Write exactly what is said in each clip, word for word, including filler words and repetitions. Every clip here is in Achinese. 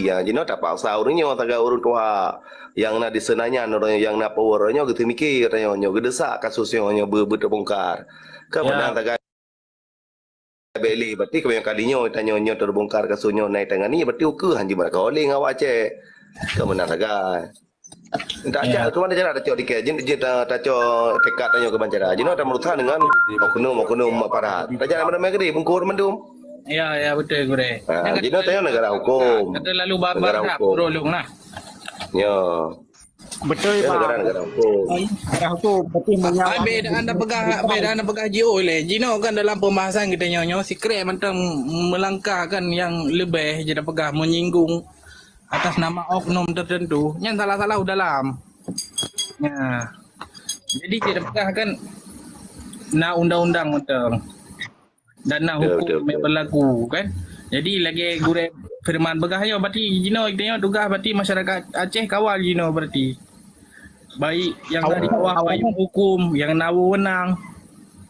Ya, jinoe tapaksa ureuëng nyoe tagai ureuëng tuha nyang na di Senayan, ureuëng nyang na power, ureuëng nyoe geuteumikir, ureuëng nyoe geudesak kasus nyoe, nyoe beu-, beuteubongkar. Kan meunan tagai beli, berarti keu nyang kali nyoe, tanyoe nyoe teubongkar kasus nyoe naik tangani, berarti ukeue han jimat ka oleh ngon awak Aceh. Kan meunan tagai. Tak cak, keu mana cara tacok tiket, jin, jin ta-, tacok tiket tanyoe keu bancara. Jinoe ta meurusan dengan oknum-oknum aparat. Tajak mana-mana gede, bungkor mandum. Ya, ya, betul, Gurée. Ha, jinoe tanyoe negara hukum. Kata lalu babar negara hukum. Bro Long lah. Ya. Betul, ya, Bang. Negara, negara hukum. Negara hukum, berarti meunyoe Ai, beda anda peugah, beda anda peugah G O leh. Jinoe kan dalam pembahasan kita nyoe, nyoe secret mantong melangkah kan yang lebih je dah peugah menyinggung atas nama oknum tertentu, nyan salah-salah u dalam. Ya. Jadi, cit peugah kan na undang-undang mantong. Dan na hukum yang berlaku, kan. Jadi, lagée Gurée Firman peugah nyoe, berarti jinoe, jinoe tugaih berarti masyarakat Aceh kawal jinoe berarti. Baik yang na di bawah payung hukum, yang na wewenang.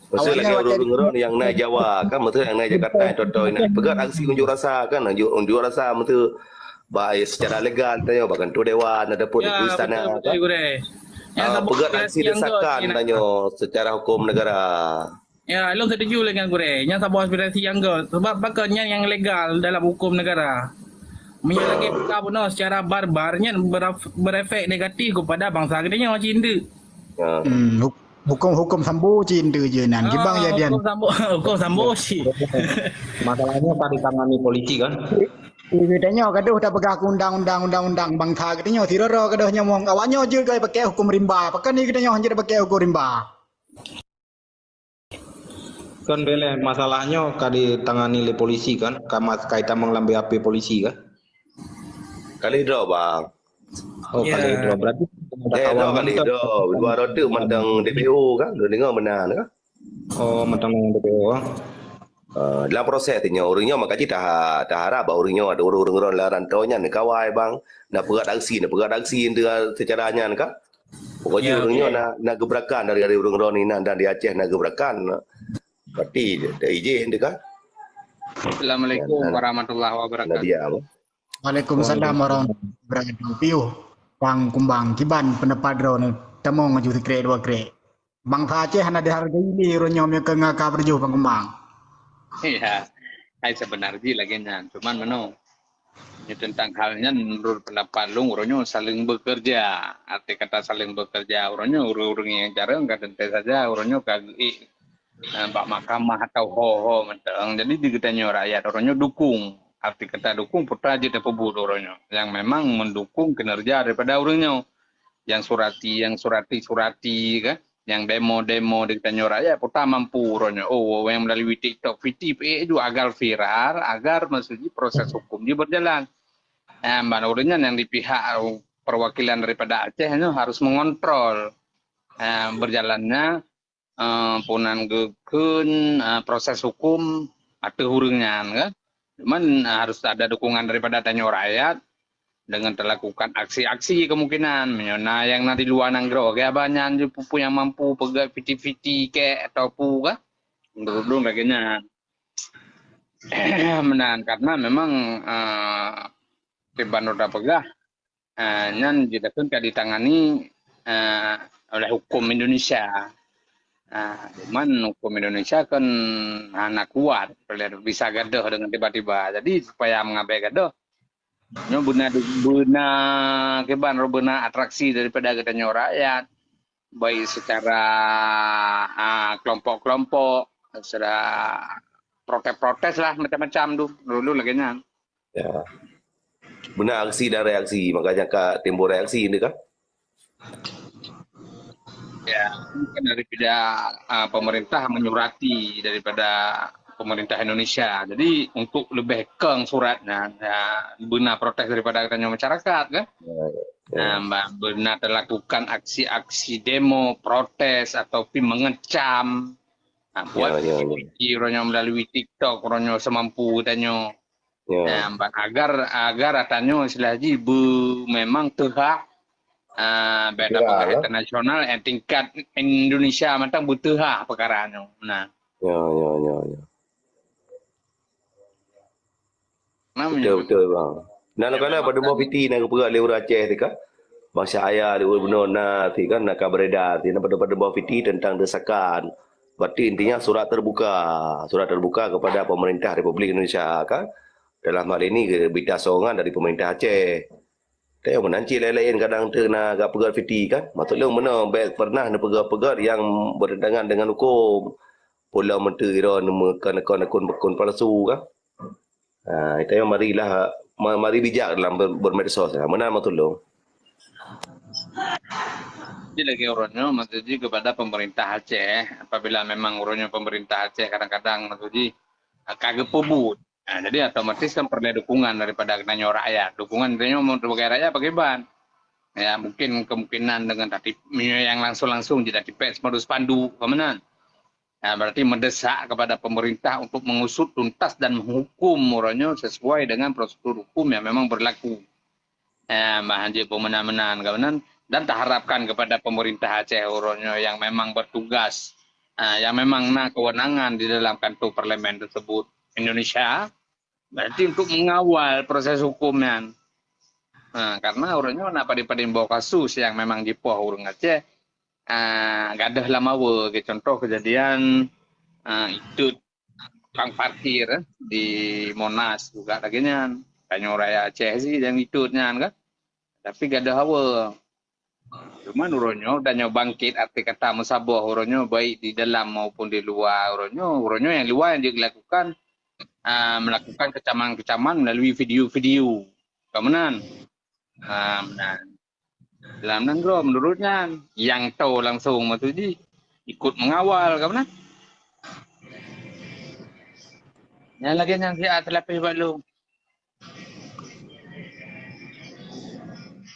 Maksud lagée ureuëng-ureuëng yang na Jawa kan, maksud yang na Jakarta, yang contoh ini. Peugah aksi unjuk rasa kan, unjuk, unjuk rasa maksud baik secara legal tanyoe, bahkan tu dewan ataupun ya, istana betul, betul, kan. Gurée. Ah, peugah aksi desakan tanyoe secara hukum negara. Ya, lôn setuju lé ngon Gurée. Nyan saboh aspirasi nyang göt. Sebab pakon nyan nyang legal dalam hukum negara. Meunyoe lagée buka bunoe secara barbar, nyan beref-, berefek negatif kepada bansa geutanyoe cit enteuk. Ya. Hmm, huk-, hukum-hukum Sambo cit enteuk je nan. Kibang ya dian. Hukum Sambo, hukum Sambo cit. Masalahnya ka ditangani polisi kan? Geutanyoe gadoh tapeugah keu undang-undang, undang-undang bansa geutanyoe. Sidroe-droe gadoh nyomong awaknyoe jeuet keu pakai hukum rimba. Pakon geutanyoe hanjeuet pakai hukum rimba? Kan beleh masalah nyoe ka ditangani lé polisi kan, ka mas-, ka itamong lam B A P polisi kan? Ka lheuh droe, Bang. Oh, ka lheuh droe. Berarti eh, droe ka lheuh droe. Dua rote mantong D P O kan? Dua dengar meunan kan? Oh, mantong D P O. Ah, dalam proses tu nyoe, ureuëng nyoe maka cit taha-, taharap bak ureuëng nyoe ada ureuëng-ureuëng lam rantau nyan neukawai, Bang. Nak peugah aksi, nak peugah aksi secara nyan kan? Pokoknya ya, ureuëng nyoe na, na gebrakan dari, dari ureuëng droe inan dan di Aceh na gebrakan. Berarti dah izin tu kan? Assalamualaikum warahmatullahi wabarakatuh. Nadia apa? Waalaikumsalam warahmatullahi wabarakatuh. Piuh, Bang Kumbang, kiban pendapat droe ni, tamong aju sikrek dua krek. Bansa Aceh hana dihargai lé uroe nyoe meukeu ngaka peureujeuh Bang Kumbang. Iya, hai sebenar jih lagée nyan. Cuman meunoe, Nyoe teuntang hal nyan, menurut pendapat lôn, uroe nyoe saling bekerja. Arti kata saling bekerja, uroe nyoe ureuëng-ureuëng nyang carông ka teuntée saja, uroe nyoe ka geuék, eh, bak mahkamah atau ho-ho mantong. Jadi di geutanyoe rakyat uroe nyoe dukung. Arti kata dukung, peue jeuet tapeubuet uroe nyoe. Yang memang mendukung kinerja daripada ureuëng nyoe. Yang surati, yang surati-surati kan. Nyang demo-demo di geutanyoe rakyat, peue mampu uroe nyoe. Oh, nyang melalui TikTok, P T P ju agar viral, agar maksud jih proses hukum jih berjalan. Nah, ban ureuëng nyan nyang di pihak perwakilan daripada Aceh nyoe harus mengontrol, eh, berjalannya, eh, punan geukheun, eh, proses hukum ateueh ureuëng nyan kan. Cuman, eh, harus ada dukungan daripada tanyoe rakyat, dengan talakukan aksi-aksi kemungkinan. Meunyoe na nyang na di luwa nanggroe, geuba nyan ju peue-peue nyang mampu peugöt fiti-fiti kek atau peue kah? Menurut lôn lagèe nyan. Meunan, karena memang, eh, kiban lôn tapeugah, eh, nyan jidakheun ka ditangani, eh, oleh hukum Indonesia. Ah, cuman hukum Indonesia kan hana kuat, bisa gadoh dengan tiba-tiba. Jadi supaya mengabek gadoh, nyoe beuna, beuna kiban, beuna atraksi daripada geutanyoe rakyat, baik secara, ah, kelompok-kelompok, secara protes-protes lah, macam-macam tu, dulu lagèe nyan. Ya. Beuna aksi dan reaksi, makanya ka timbul reaksi ni kan? Ya, kan daripada, ah, pemerintah menyurati daripada pemerintah Indonesia. Jadi, untuk lebih keng suratnya, ya, beuna protes daripada geutanyoe masyarakat, kan? Ya, ya, ya. Nah, ba-, beuna talakukan aksi-aksi demo, protes, atau pi mengecam. Nah, buat ya, ya, ya. Fiti uroe nyoe melalui TikTok, uroe nyoe semampu geutanyoe. Ya. Nah, ban agar, agar geutanyoe istilah jih be-, memang teuhah, ah, beda peugah internasional, eh, tingkat Indonesia mantong beuteuhah peukara nyoe. Nah. Ya, ya, ya, ya. Nah, betul, betul, bang. Dan kalau pada boh piti na geupeugah lé ureueng Aceh tadi kan, bansa ayah lé ureueng bunoe na tadi kan, na ka beredar tadi, na pada, pada boh piti tentang desakan. Berarti intinya surat terbuka, surat terbuka kepada pemerintah Republik Indonesia kan. Dalam hal ini berita sokongan dari pemerintah Aceh. Tengok meunan cit laén-laén kadang tu na gak peugah piti kan. Maksud lôn meunoe bèk pernah neupeugah-peugah yang bertentangan dengan hukum. Pulang menteri ira neumeukan akun-akun palsu kan. Ha, itu yang marilah, ma-, mari bijak dalam ber-, bermedsos. Ha, meunan maksud lôn. Jadi lagi uroe nyoe, maksud jih kepada pemerintah Aceh, apabila memang uroe nyoe pemerintah Aceh kadang-kadang, maksud jih, ka geupeubuet. Ha, jadi otomatis kan peureulèe dukungan daripada geutanyoe rakyat. Dukungan geutanyoe sebagai rakyat pakriban? Ya, mungkin kemungkinan dengan tatip, yang langsung-langsung jadi tatipèe spanduk-spanduk, ka meunan. Ha, berarti mendesak kepada pemerintah untuk mengusut tuntas dan menghukum uroe nyoe sesuai dengan prosedur hukum yang memang berlaku. Eh, bah jeuet peumeunan-meunan ka meunan, dan taharapkan kepada pemerintah Aceh uroe nyoe yang memang bertugas, eh, yang memang na kewenangan di dalam kantor parlemen tersebut Indonesia, berarti untuk mengawal proses hukum nyan. Ha, karena uroe nyoe na padum-padum boh kasus yang memang jipoh ureueng Aceh, ah, gadôh lam awe, ke contoh kejadian, ah, itot tukang parkir, eh, di Monas juga lagèe nyan. Tanyoe rakyat Aceh sih nyang itot nyan kan. Tapi gadôh awe. Cuman uroe nyoe tanyoe bangkit, arti kata meusaboh uroe nyoe, baik di dalam maupun di luwa uroe nyoe. Uroe nyoe nyang luwa nyang dilakukan, ah, melakukan kecaman-kecaman melalui video-video. Ka meunan. Ah, meunan. Dalam nanggroe menurut nyan, nyang toe langsung maksud jih ikut mengawal ka meunan. Nyan lagèe nyan siat teulapeh bak lôn.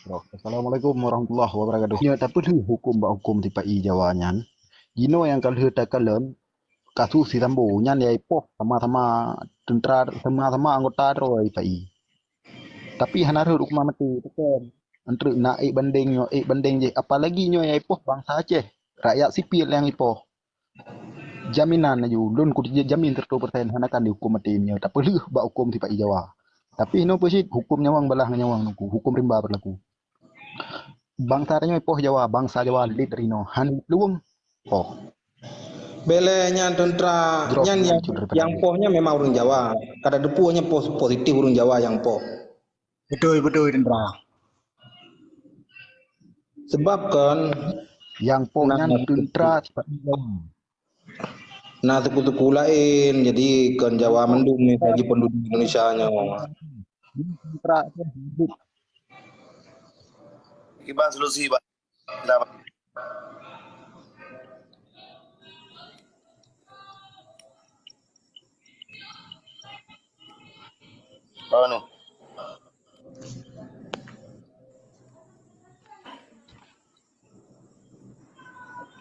Assalamualaikum warahmatullahi wabarakatuh. Nyoe tapeulheueh huköm bak huköm sipa-i Jawa nyan. Jinoe nyang ka lheueh takalon kasus si Sambo nyan yai poh sama-sama teuntra, sama-sama anggota droe sipa-i. Tapi hana rhot huköman maté, pakon? Antreuk na ék bandéng nyoe, ék bandéng jéh, apalagi nyoe nyang ipoh bansa Aceh, rakyat sipil nyang ipoh. Jaminan laju, lôn kujamin seratus persen hana akan dihuköm maté nyoe tapeulheueh bak huköm sipa-i Jawa. Tapi inoe peucit huköm nyawöng balaih ngon nyawöng nungku, huköm rimba beulaku. Bansa tanyoe ipoh Jawa, bansa Jawa lét dari inoe, hana plueng poh. Bèk lé nyan teuntra, nyan nyang poh nyan memang ureueng Jawa. Ka tateupeue nyan poh positif ureueng Jawa nyang poh. Beutôi, beutôi, teuntra. Sebab kan nyang poh nyan teuntra sipa-i Jawa. Na suku-suku laén, jadi kon Jawa mandum ni bagi penduduk Indonesia nyoe. Teuntra. Iban solusi, Pak.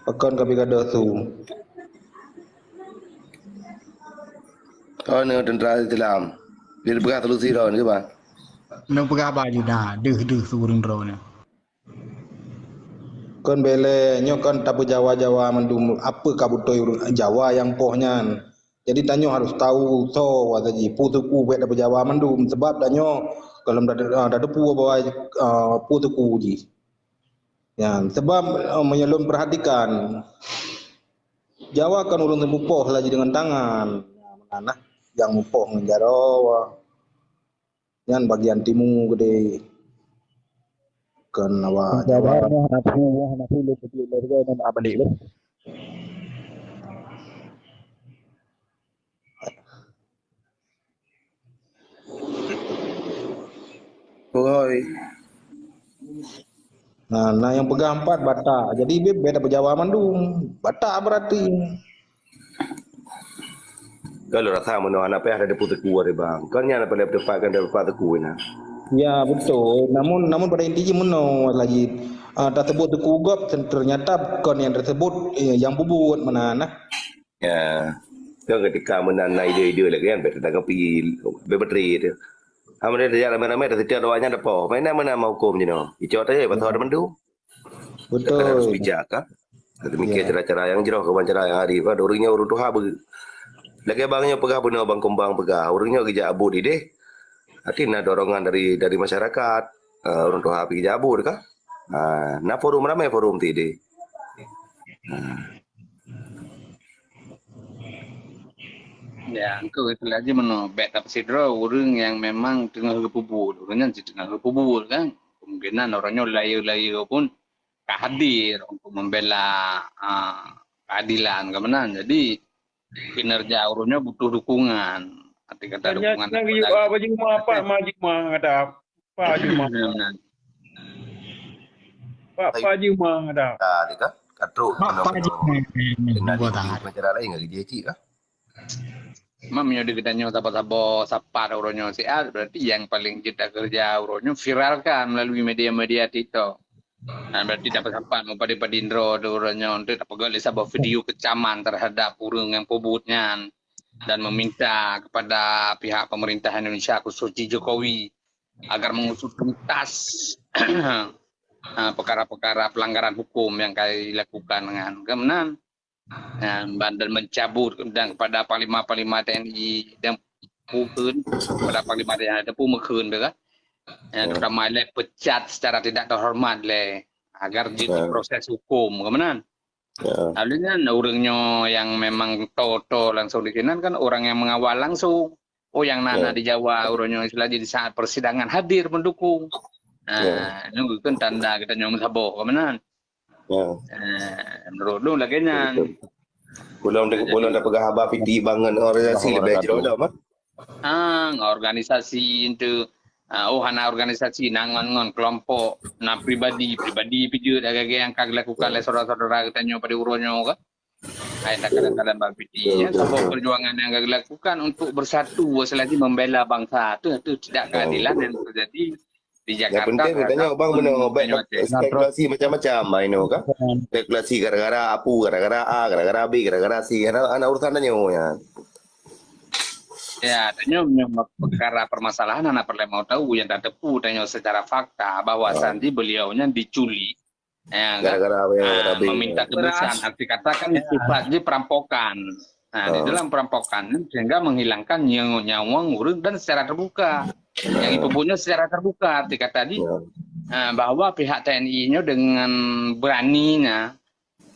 Pakon ka pigadoh su? Oh, ni tentara Islam. Dia peugah solusi dah ni, bah. Nak peugah apa juga? Deuh, deuh, su ureueng droe ni. Kon bèk lé, nyoe kon tapeujawa-jawa mandum, apa ka beutôi ureueng Jawa nyang poh nyan. Jadi tanyoe harus tahu soe wasa jih, peue suku bèk tapeujawa mandum, sebab tanyoe gohlom tada-, ah, tateupeue bahwa, ah, peue suku jih. Nyan, sebab, ah, meunyoe lôn perhatikan, Jawa kon ureueng mupoh laju dengan tangan. Nah, nyang mupoh ngon jaroe. Nyan bagian timu geude. Kon awak Jawa. Nah, na nyang peugah empat Batak. Jadi bèk, bèk tapeujawa mandum. Batak berarti. Kalau rasa meunoe hana payah ada teupeue teungku ari bang. Kon nyan apa lé teupat kan teupat teungku na. Ya, betul. Namun, namun pada inti jih meunoe lagi, ah, tasebut teungku gob, ternyata kon nyang tasebut, eh, nyang peubuet meunan nah. Ya. Kan ketika meunan na ide-ide lagi kan, bèk tanggapi, bèk beutri tu. Amun dia ramai-ramai dah setiap doanya ada poh. Mana mana mau hukum je noh. Icok tadi pasal ada mandum. Betul. Harus bijak kan. Demikian cara-cara yang jroh keuban cara yang arif kan. Ureueng nyoe ureueng tuha be-, lagèe bang nyoe peugah beuna bang kumbang peugah. Ureueng nyoe geujak abut ideh. Arti na dorongan dari, dari masyarakat, eh, ureuëng tuha pih jabut kan. Ha, na forum ramai forum ti deh. Ha. Ya, engkau istilah je mano bek tapi sidroe ureuëng yang memang teungoh geupubuet, ureuëng nyan teungoh geupubuet kan. Kemungkinan orang nyoe layu-layu pun ka hadir untuk membela uh, keadilan kemenangan. Jadi kinerja ureuëng nyoe butuh dukungan. Arti kata dukungan. Nyan geuyue baju rumah apa maju mah kata. Pak Juma. Pak Pak Juma ada. Ah, dia kan. Katrok. Pak Pak Juma. Kena di macam lain dengan dia cik lah. Mam nyoe di kita nyoe sabar-sabar sapat uroe nyoe siat, berarti yang paling kita kerja uroe nyoe viralkan melalui media-media TikTok. Dan berarti dapat sapat mau pada-pada indro tu uroe nyoe untuk dapat gali sabar video kecaman terhadap urang yang pobot nyan dan meminta kepada pihak pemerintah Indonesia khusus Jokowi agar mengusut tuntas ha, perkara-perkara pelanggaran hukum yang kami lakukan dengan kemenang ha, dan mencabut dan kepada panglima-panglima TNI dan mungkin kepada panglima TNI ada pun mungkin kan ya, terutama oleh pecat secara tidak terhormat le agar jadi proses hukum kemenang. Ya. Lalu kan orang nyoe yang memang to-to langsung di sinan kan orang yang mengawal langsung. Oh yang nana di Jawa ureuëng nyoe istilah di saat persidangan hadir mendukung. Nah, itu kan tanda kita nyoe saboh kemenangan. Ya. Nah, menurut lu lagi nyan. Belum de, belum dah pegang haba piti bangun organisasi lebih jauh dah mah. Ah, organisasi itu ah, oh hana organisasi na ngon-ngon kelompok na pribadi pribadi pijut agak yang ka dilakukan oleh saudara-saudara kita nyoe pada uroe nyoe kan. Hai tak kadang-kadang bak piti ya, sebuah perjuangan yang dilakukan untuk bersatu selagi membela bangsa tu itu tidak keadilan yang terjadi di Jakarta. Yang penting katanya abang benar spekulasi macam-macam bang Ino kan. Spekulasi gara-gara apu, gara-gara A, gara-gara B, gara-gara C. Anak, anak urusan tanya ya. Ya, tanya perkara permasalahan anak perlu mau tahu yang tak tepu tanya secara fakta bahwa oh. Sandi beliaunya diculik Ya, gara-gara uh, meminta tebusan, arti kata kan sifatnya perampokan. Nah, uh. Di dalam perampokan sehingga menghilangkan nyawang urun dan secara terbuka. Uh. Yang ibu secara terbuka, arti kata di uh, bahwa pihak TNI-nya dengan beraninya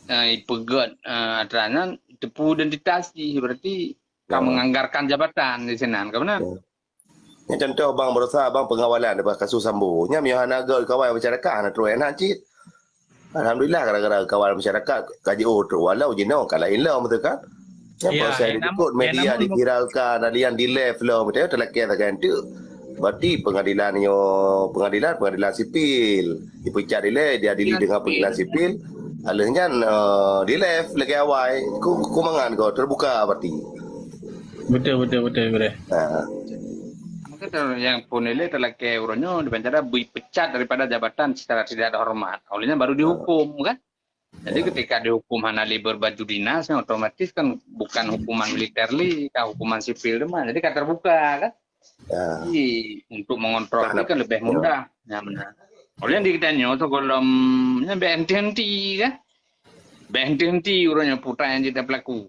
uh, ipegat uh, atranan tepu identitas berarti uh. Ka menganggarkan jabatan di sana, kan benar? Uh. Nyan contoh bang berusaha bang pengawalan daripada kasus Sambo. Nyan miyuh hana ga kawal masyarakat hana terus anak cit. Alhamdulillah gara-gara kawal masyarakat kaji oh terus walau jinoe ka lain lom betul kan. Nyan ya, proses dikut media diviralkan ada yang di live lom betul terlakir tak gantuk. Berarti pengadilan nyo pengadilan pengadilan sipil dipecat dilai diadili dengan pengadilan sipil. Aleh nyan uh, di live lagi awai ku kumangan kau terbuka berarti. Betul betul betul betul. Ha. Maka yang pun nilai terlakir uronyo dengan cara dipecat daripada jabatan secara tidak hormat. Olehnya baru dihukum kan. Jadi ya. Ketika dihukum hana liber baju dinas yang otomatis kan bukan hukuman militer li, kan hukuman sipil teman. Jadi kan terbuka kan. Ya. Jadi untuk mengontrol kan lebih mudah. Ya benar. Oleh yang kita nyoto kalau yang B N T N T kan. Beh henti-henti ureuëng nyang putra nyang jeuet pelaku.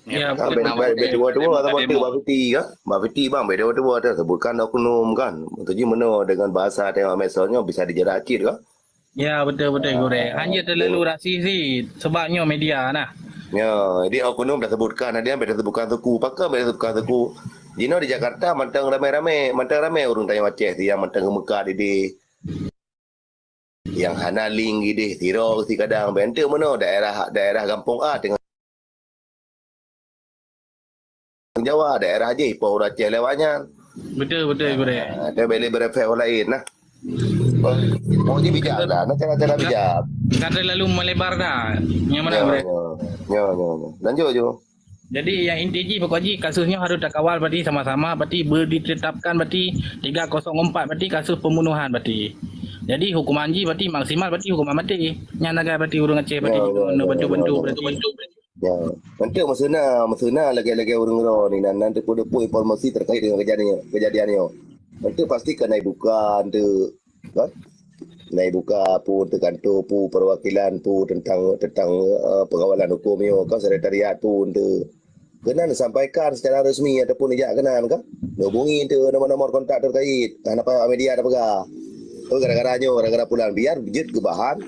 Ya, betul. Beh dua-dua sama tu Bang Fiti kan. Bang Fiti bang beh dua-dua tu sebutkan oknum kan. Maksudnya meno dengan bahasa tengok mesej nyoe bisa dijerat cit kan. Ya, betul betul gureh. Hanya terlalu rasi sih sebabnya media nah. Ya, jadi oknum dah sebutkan, dia dah sebutkan suku. Pakon dah sebutkan suku. Jino di Jakarta mantang ramai-ramai, mantang ramai ureuëng tanya Aceh yang mantang geumeukat di Yang hana link ideh sidroe si kadang bentuk meunoe daerah daerah gampông A teungoh Jawa daerah jih po ureuëng Aceh lewat nyan. Betul betul gureh. Ha, dia boleh berefek orang lain lah. Oh, dia bijak lah. Nak cara-cara bijak. Kata lalu melebar dah. Yang mana gureh? Ya, ya, ya. Lanjut je. Jadi yang inti jih pokok jih kasus nyoe harus takawal berarti sama-sama berarti ditetapkan berarti tiga kosong empat berarti kasus pembunuhan berarti. Jadi hukuman jih berarti maksimal berarti hukuman mati. Nyan agak berarti ureuëng Aceh berarti ya, ya, ya, bantu-bantu ya, ya, berarti. Ya. Nanti masa na, masa na lagi-lagi ureuëng roh ni nan nanti pun depo informasi terkait dengan kejadian kejadian nyoe. Nanti pasti kena buka nanti kan. Nai buka pun teukanto pun perwakilan pun tentang tentang uh, pengawalan hukum nyoe kan sekretariat pun tu. Keunan sampaikan secara resmi ataupun jak keunan ka. Hubungi tu nomor-nomor kontak terkait. Hana payah media dah peugah. Oh, gara-gara nyoe, gara-gara pulan biar jeuet keu bahan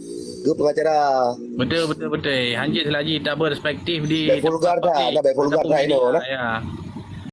keu pengacara. Betul, betul, betul. Hanjeuet laju tak berspektif di Baik vulgar tak, tak, baik vulgar tak, inoe, nah. Ya.